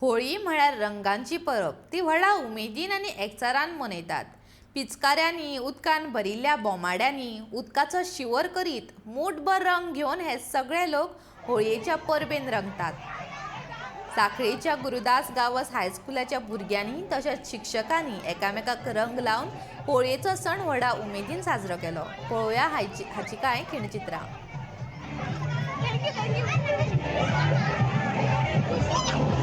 होळी म्हळ्यार रंगांची परब. ती व्हडा उमेदीन आनी एकचारान मनयतात. पिचकाऱ्यांनी उदकान भरिल्ल्या बोमाड्यांनी उदकाचो शिंवर करीत मूठभर रंग घेवन हे सगळे लोक होळयेच्या परबेन रंगतात. सांखळेच्या गुरुदास गांवस हायस्कुलाच्या भुरग्यांनी तशेंच शिक्षकांनी एकामेकाक रंग लावन होळयेचो सण व्हडा उमेदीन साजरो केलो. पळोवया हाची कांय खिणचित्रां. Thank you, thank you.